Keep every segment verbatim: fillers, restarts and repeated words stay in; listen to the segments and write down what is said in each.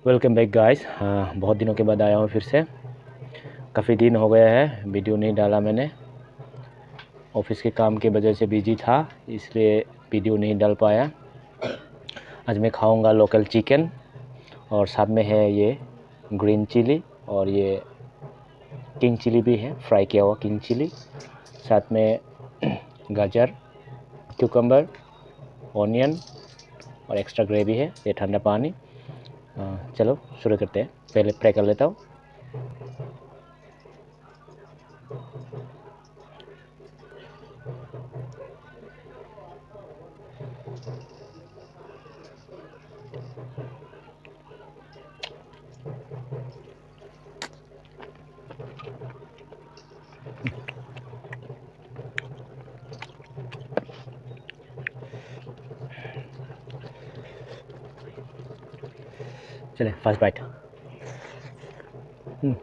Welcome back guys. हाँ, बहुत दिनों के बाद आया हूँ फिर से। काफ़ी दिन हो गया है वीडियो नहीं डाला मैंने। ऑफिस के काम की वजह से बिजी था, इसलिए वीडियो नहीं डाल पाया। आज मैं खाऊंगा लोकल चिकन और साथ में है ये ग्रीन चिली और ये किंग चिली भी है, फ्राई किया हुआ किंग चिली, साथ में गाजर, क्यूकम्बर, ऑनियन और एक्स्ट्रा ग्रेवी है, ये ठंडा पानी। अ, चलो शुरू करते हैं, पहले फ्राई कर लेता हूँ। चले, फर्स्ट बाइट। हम्म।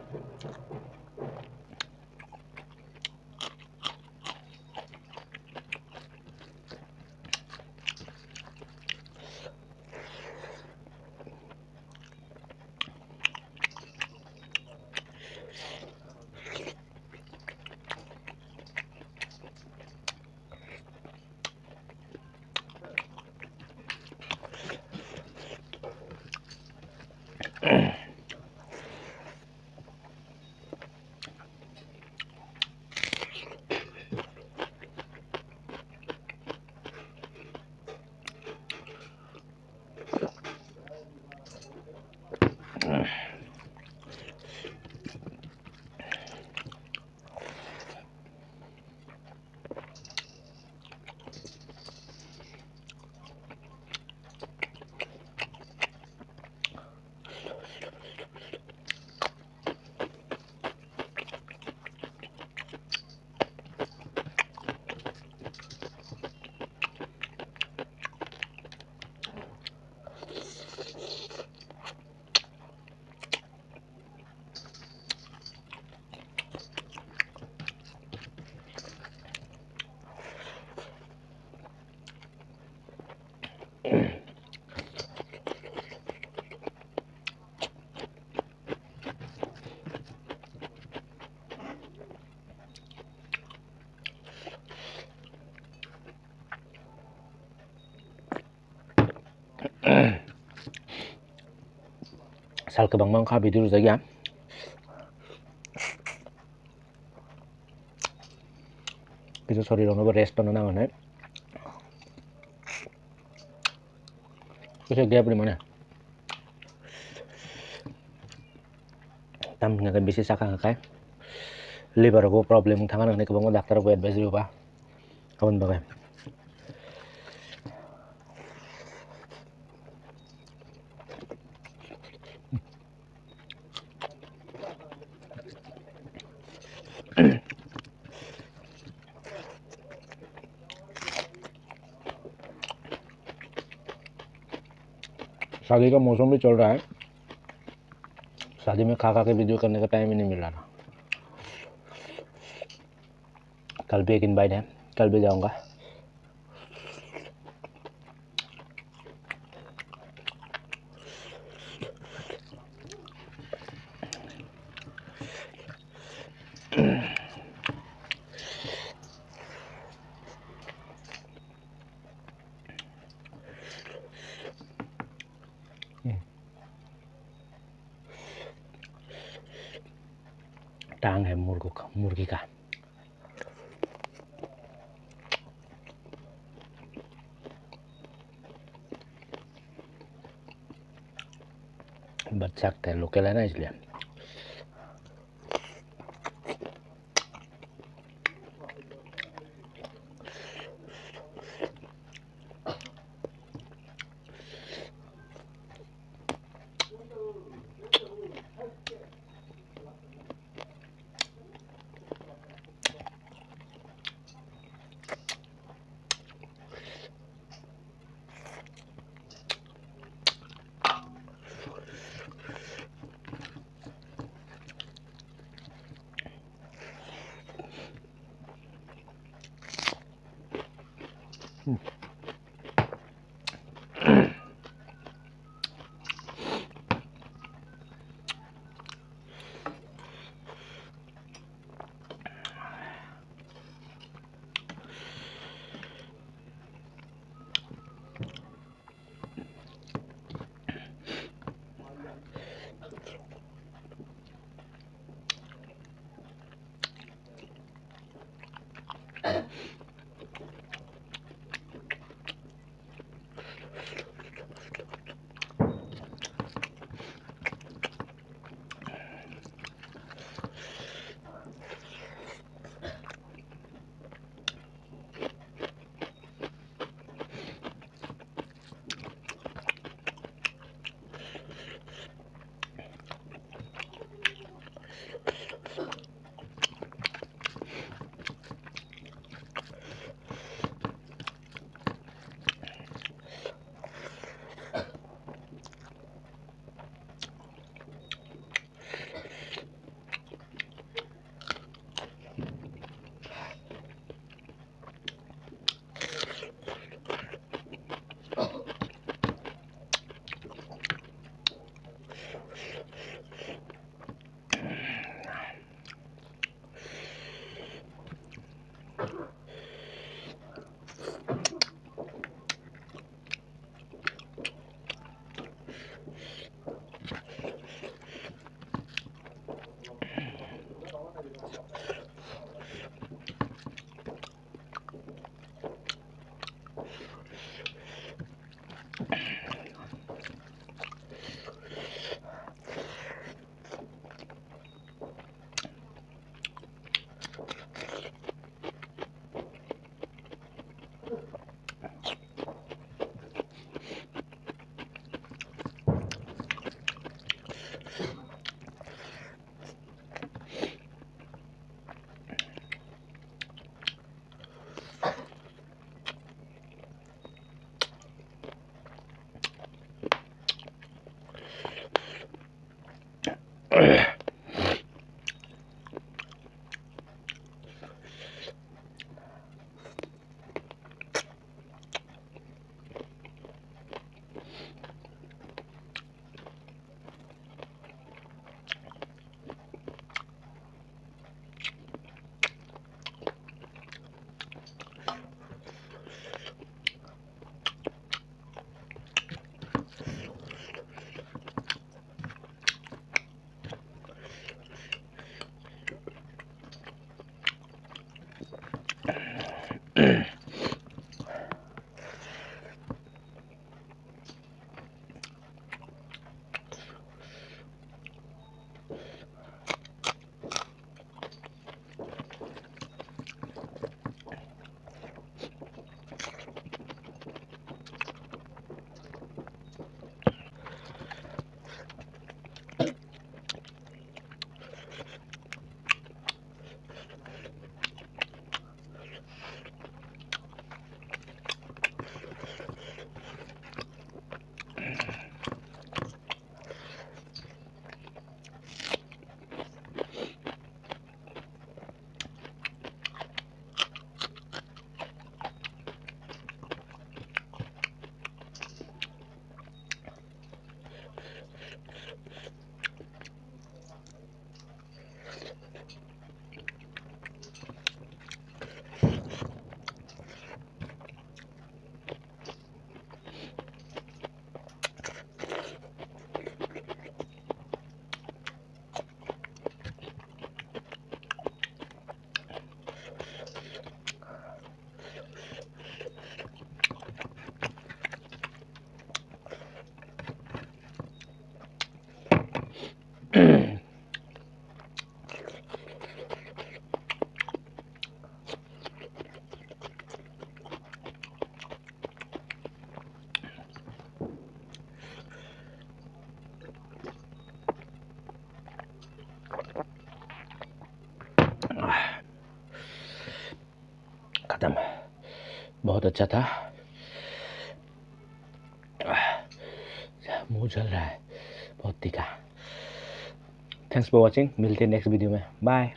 Sal kwbangma wngkha video rwjakya. Kisa soriroknobo rest tongna nango hinwi. Kisa gap rimani. Tamni hwnka khe bisi chakha hwnka khe liver rogo problem wng thangmani hwnwi kwbangma doctor rok bo advice rwba aboni bagwi. शादी का मौसम भी चल रहा है, शादी में खा खा के वीडियो करने का टाइम ही नहीं मिल रहा था। कल भी एक इनवाइट है, कल भी जाऊंगा। Tang hai murgo ka, murgi ka. Bachak te local hai na isliye. खत्म। बहुत अच्छा था। मुंह जल रहा है, बहुत तीखा। Thanks for watching, मिलते हैं नेक्स्ट वीडियो में, बाय।